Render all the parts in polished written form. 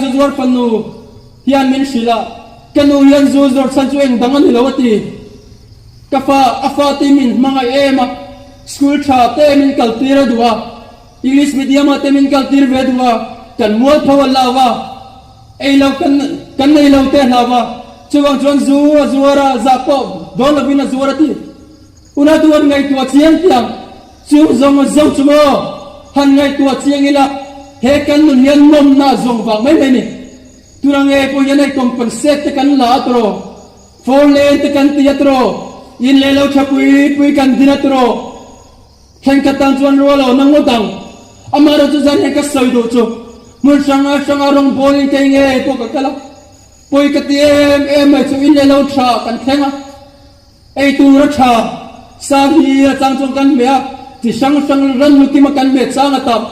zu zuar fanu hian min hrilh a, ka nu hian zu zawrh chhan chu eng dang a ni lo a ti. Ka fa, a fate min hmangaih em a, school tha te min kaltir a duh a, English medium ah te min kaltir ve duh a, kan mualpho a hlau a, ei lo kan kan nei lo te a hlau a, chuvang chuan zu a zuar a, zah pawh dawn lovin a zuar a ti. Una tu han ngaihtuah chiang tiang chu zawng zawng chu maw han ngaihtuah chiang ila he kan nun hian nawmna zawng vang mai mai ni. Tuna nge pawh hian hei compensate te kan la a tawh, four lane te kan ti a tawh, in leh lo tha pui pui kan din a tawh. Thenkhat tan chuan rual lo na ngawt ang. Amaherawhchu zan hian ka sawi duh chu hmun hrang hranga rawngbawl in kei ngei pawh ka kal a, pawi ka ti em em mai chu in leh lo tha kan thleng a. Ei tur a tha, sang hi a chang chuan kan hmeh a, chi hrang hrang ran lukim a kan hmeh chang a tam.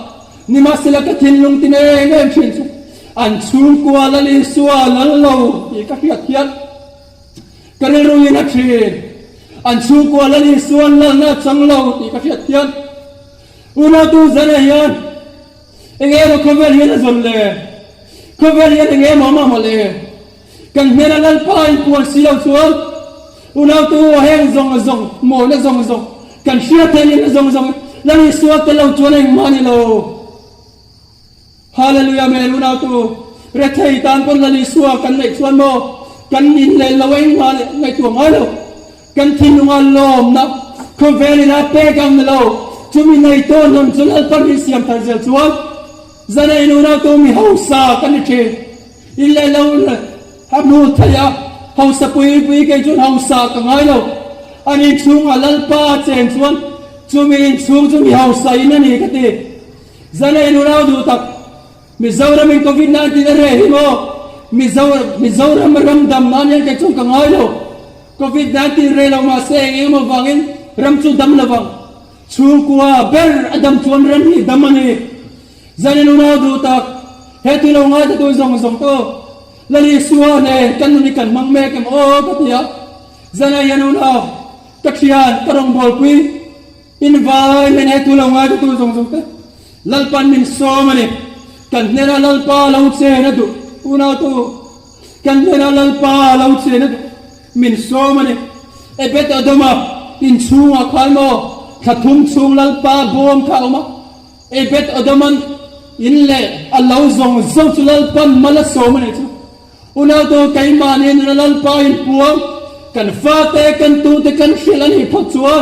Nimahsela ka thinlung tin em em thin chu an chhungkua Lal Isua lal lo tih ka hriat hian ka rilru in a thin. An chhungkua Lal Isua an lalna a chang lo tih ka hriat hian unautu zana hian eng emaw khawvel hian a zawn le? Khawvel hian eng emaw a mamawh le? Kan hmel a Lalpa in puan si lo chuan unautu aw heng zawng zawng, mawina zawng zawng, kan hriat theih nihna zawng zawng Lal Isua tel lo chuan engmah a ni lo. Hallelujah Amen Unautu rethei tan pawn Lal Isua kan neih chuan maw kan in leh lo engmah leh ngaihtuah ngai lo. Kan thinlunga lawmna khawvel ina pek ang ni lo, chumi nei tawn hnam chu Lalpan hi siam thar zel chuan zanei unautu mi hausa kan ni thin. In leh lo a hmu thei a, hausa pui pui kei chuan hausa ka ngai lo. An inchhungah Lalpa a chen chuan chumi inchhung chu mi hausa in a ni ka ti. Zanei unau duh tak. Mizoram in Covid 19 a reh hi maw? Mizo Mizoram ram dam nan hian kei chuan ka ngai lo. Covid 19 reh lo mahse eng eng emaw vangin ram chu dam lo vang. Chhungkua ber a dam chuan ram hi dam a ni. Zanin unau duh tak, he thil lo ngai ta tu zawng zawng to Lal Isua nen kan nun hi kan hmang mek em aw ka ti a. Zanah hian unau ka thian ka rawngbawlpui In vai men he thu lo ngai tu zawng zawng te Lalpan min sawm a ni. Kan hnenah Lalpa lo chen a duh. Unautu, kan hnenah Lalpa lo chen a duh. Min sawm a ni. Ebed Adoma inchhungah khan maw thla thum chhung Lalpa bawm kha a awm a. Ebed Adoman in leh a lo zawng zawng chu Lalpan mal a sawm a ni chu. Unautu keimahni nuna Lalpa in puang, kan fate, kan tute kan hrilh a nih phawt chuan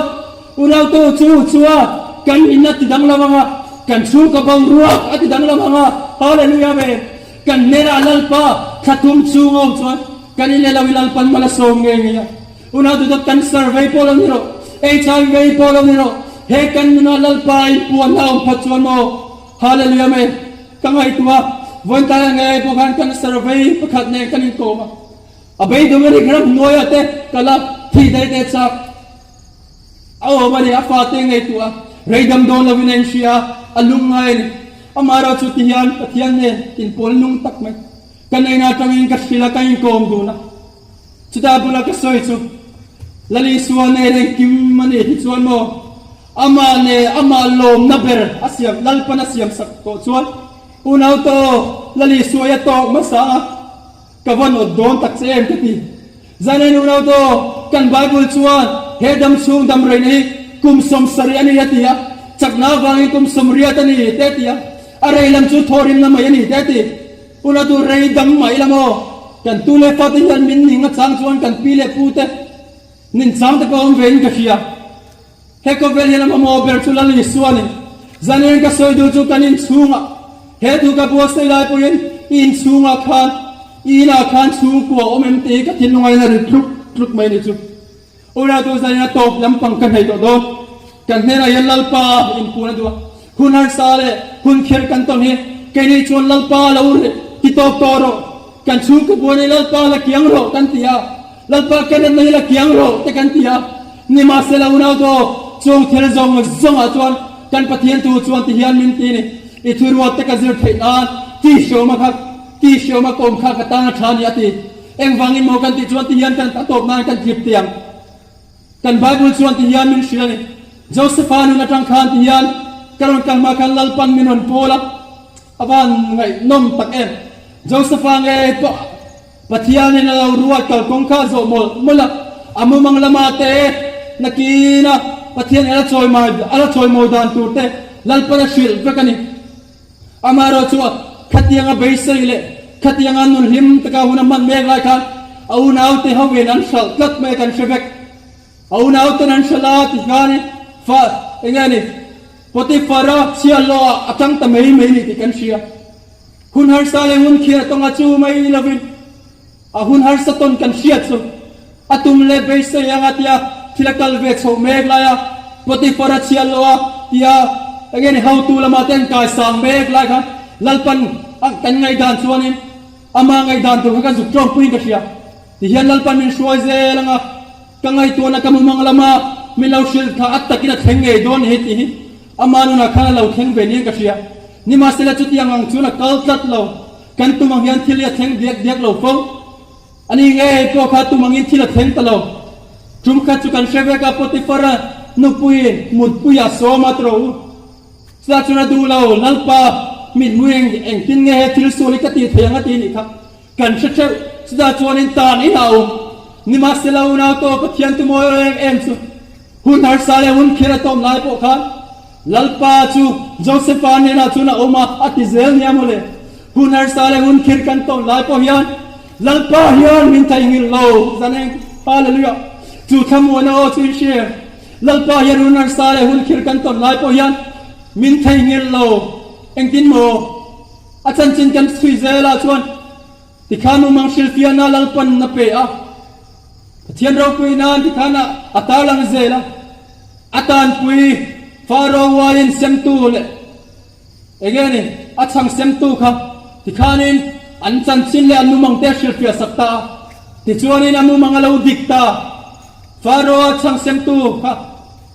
unautu chu chuan kan in a ti danglam ang a, kan chhungkaw boruak a ti danglam ang a, Hallelujah Amen. Kan hnenah Lalpa thla thum chhung a awm chuan kan in leh lo i Lalpan mal a sawm ngei ngei a. Unautu dawt cancer vei pawh lo ni rawh, HIV pawh lo ni rawh, he kan nunah Lalpa in puan a awm phawt chuan maw? Hallelujah Amen. Ka ngaihtuah a, vawiin ngei pawh khan kan survey pakhat nen kan inkawm a, a beidawng a rik ram hnuaiah te ka la thih daih te chak a awm a ni, a fate ngaihtuah a, rei dam dawn lovin a inhria a, a lung ngai a ni. Amaherawhchu chu tihian Pathian nen inpawl nung tak mai ka neihna atangin ka hrilh a, ka inkawm dun a, chutah bula ka sawi chu Lal Isua nen engkim a nih hi chuan maw? Amah leh amah lawmna ber a siam, Lalpan a siam sak tawh chuan unau tawh Lal Isuai a tawk hmasa a, ka va nawt dawn tak che em ka ti. Zanin unau tawh kan Bible chuan he dam chhung dam reina hi kum 70 a ni a ti a, chakna avangin kum 80 a ni te a ti a, a rei lam chu thawhrimna mai a ni te a ti. Unau tu rei dam mai la maw? Kan tu leh fate hian min ning a chang chuan kan pi leh pu te nin chang te pawh awm ve in ka hria. He khawvel hian a mamawh ber chu Lal Isua a ni. Zanin ka sawi duh chu kan inchhungah, he thu ka buatsaih lai pawhin i inchhungah khan, i inah khan chhungkua awm em tih hi ka thinlung aiin a ri tluk tluk mai a ni chu. Uratu zanin a tawp lampang ka hnaih tawh dawn. Kan hnenah hian Lalpa inpuan a duh a, hun harsa leh hun kher kan tawn hi keini chuan Lalpa lo ri ti tawp tawh rawh, kan chhungkaw buai nei Lalpa la kiang rawh kan ti a. Lalpa ka natna hi la kiang rawh te kan ti a, nimahsela unau daw chung thil zawng zawngah chuan kan Pathian tu chuan ti hian min ti ni, i thuruat te ka zir theih nan ti hriawma kha ti hriawma kawm kha ka tan a tha ni a ti. Engvangin maw kan tih chuan ti hian kan a tawp nan kan tlip tiang. Kan Bible chuan ti hian min hrilh a ni. Josepha nun atang khan ti hian ka rawn kal hma khan Lalpan min rawn pawl a, a van ngaihnawm tak em. Josepha ngei pawh Pathianin a lo ruat kalkawng kha a zawh mawlh mawlh a, a mumang lama te nakina Pathian a la chawimawi a la chawimawi dan tur te Lalpan a hrilh vek a ni. Amaherawh chu khatianga beisei leh khatianga nun hlim taka hun a hman mek lai khan a unaute hoin an hralh tlat mai a kan hre vek. A unauten an hralh a ti khan fa enge ni Potiphar-a chhiahhlawh ah a tang ta mai mai ni tih kan hria. Hun harsa leh hun khiah tawnga chu mai ni lovin a hun harsa tawn kan hriat chu a tum leh beisei anga tia thil a kal ve chhoh mek lai a, Potiphar-a chhiahhlawh a tia enge ni hotu lamah te an kaisang mek lai khan Lalpan a kan ngaihdan chuanin ama ngaihdan tur kha ka zuk tlawmpuiin ka hria. Tihian Lalpan min hruai zel anga Ka ngaihtuahna ka mumang lama min lo hrilh kha a takin a thleng ngei dawn ni hei tih hi ama nunah khan a lo thleng ve niin ka hria. Nimahsela chutiang ang chuan a kal tlat lo. Kan tum ang hian thil hi a thleng diak diak lo fo. A ni ngei pawh kha tum angin thil a thleng ta lo. Tum khat chu kan hre vek a, Potiphar-a nupuiin mutpuia sawm a tawh u. Chutah chuan a duh lo, Lalpa, mithmui eng engtin nge he thil sual hi ka tih thei ang a ti nih kha. Kan hre theuh, chutah chuanin tan in a awm. Nimahsela unau tawh Pathian tumawi reng em chu hun harsa leh hun khir a tawm lai pawh khan Lalpa chu Josepha hnenah chuan a awm a, a ti zel nia mawle. Hun harsa leh hun khir kan tawm lai pawh hian Lalpa hian min theihnghilh lo zan eng. Hallelujah! Chu thlamuana aw chu i hria. Lalpa hian hun harsa leh hun khir kan tawn lai pawh hian min theihnghilh lo. Engtin maw? A chanchin kan chhui zelah chuan tikhan umang hrilhfiahna Lalpan a pe a, Pathian ropui nan tikhan a tarlang zel a, a tanpui Faro uaiin semtu leh enge ni a chhang semtu kha tikhanin an chanchin leh an mumang te a hrilhfiah sak ta a, tichuanin a mumang a lo dik ta, Faro a chhang semtu kha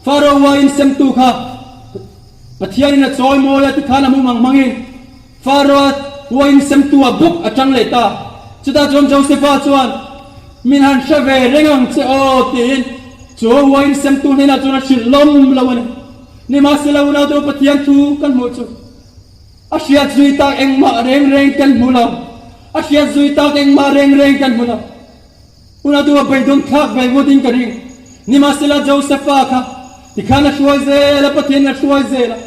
Faro uaiin semtu kha Pathianin a chawi mawi a tikhan a mumang hmangin Pharaoh uain semtu a buk a tang leh ta. Chutah chuan Josepha chuan, Min han hre ve reng ang che aw tiin chu uain semtu hnenah chuan a hrilh lawm lo a ni. Nimahsela unaute Pathian thu kan hmuh chu a hriat zui tak engmah reng reng kan hmu lo. A hriat zui tak engmah reng reng kan hmu lo. Unatu a beidawn thlak ve ngawt in ka ring. Nimahsela Josepha kha tikhan a hruai zel a, Pathian in a hruai zel a.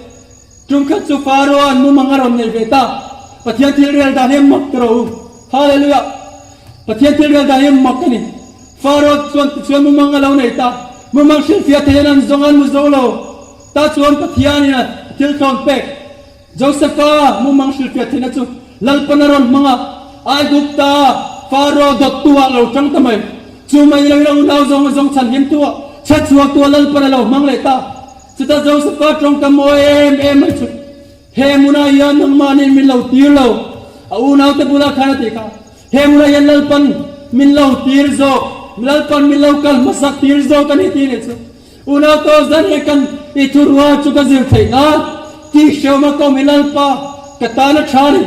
Tum khat chu Pharaoh an mumang a rawn nei ve ta. Pathian thil rel dan hi a mak ta rawh u. Hallelujah! Pathian thil rel dan hi a mak a ni. Pharaoh chuan tichuan mumang a lo nei ta. Mumang hrilhfiah theihin an zawng a, an mu zo lo. Tah chuan Pathian in a thil thlawn pek. Josepha mumang hrilhfiah theihna chu Lalpan a rawn hmang a, Aigupta Pharaoh dawttu ah lo tang ta mai. Chu mai lo in a unau zawng zawng chhanhimtu ah chhetchhuaktu ah Lalpan a lo hmang leh ta. Chutah Josepha tawngkam mawi em em mai chu, He hmunah hian nangmahni min lo tir lo, a unaute bulah khan a ti kha. He hmunah hian Lalpan min lo tir zawk, Lalpan min lo kal hmasak tir zawk a ni tih leh chu. Unau tawh zan he kan i thurua chu ka zir theih nan tih hreawm a kawm hi Lalpa ka tan a tha a ni.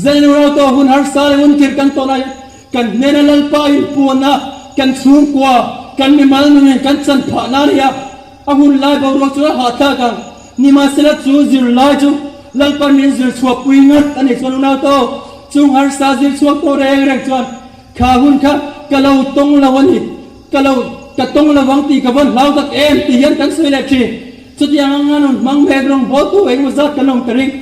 Zanin unau tawh hun harsa leh hun thir kan tawh lai hian kan hnena Lalpa inpuanna kan chhungkua kan mimal nungin kan chan phah nan hi a a hun lai boruak chu a hahthlak ang. Nimahsela chu zirlai chu Lalpa min zir chhuah pui ngat a nih chuan unau tawh chung harsa zir chhuak tawh reng reng chuan kha hun kha ka lo tawng lo a ni. Ka lo ka tawng lo vang tih ka vawn hlau tak em tih hian kan sawi leh thin. Chutiang anga nun hmang mek rawng bawltu engemaw zat kan awm ka ring.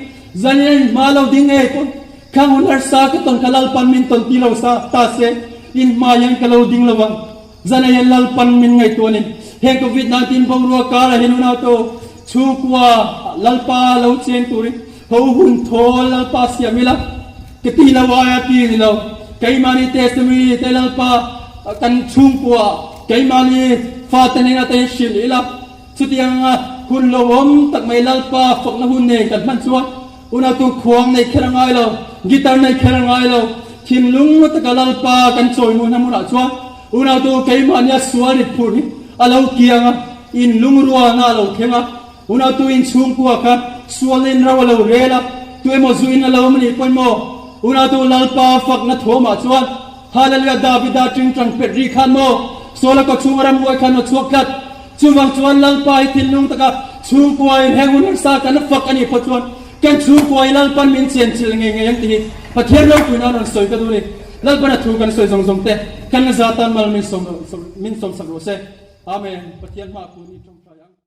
Zanin a in hma lo ding ngei pawn khang hun harsa ka tawn kha Lalpan min tawn ti lo sa ta se in hma hian ka lo ding lo vang. Zan ah hian Lalpan min ngaihtuah a ni. Heng Covid 19 boruak karah hian unauto chhungkua Lalpa lo cheng turin ho hun thawl Lalpa siam ila. Ka ti lo aia ti ni lo. Keimahni testimony te Lalpa kan chhungkua keimahni fate hnenah te hian hrilh ila. Chutiang anga hun lo awm tak mai Lalpa fakna hun nen kan hman chuan unautu khuang nei kher a ngai lo, guitar nei kher a ngai lo. Thinlung taka Lalpa kan chawimuhna hmunah chuan unautu keimahnia sual rit phur hi a lo kiang a, inlungrualna a lo thleng a. Unautu in chhungkua kha sualin ro a lo rel a, tu emaw zu in a lo awm a nih pawn maw? Unautu Lalpa fakna thawmah chuan Hallelujah Davida tingtang pet ri khan maw Saula kaw chhunga ramhuai khan aw chhuak tlat. Chuvang chuan Lalpa hi thinlung taka chhungkua in heng hun harsa kan fak a nih phawt chuan. Kan chhungkua hi Lalpan min chenchilh ngei ngei ang tih hi Pathian ropui nan rawn sawi ka duh a ni. Lalpan a thu kan sawi zawng zawng te kan za tan mal min sawm sak rawh se. Amen. Pathian hmaah kun i tawngtai ang.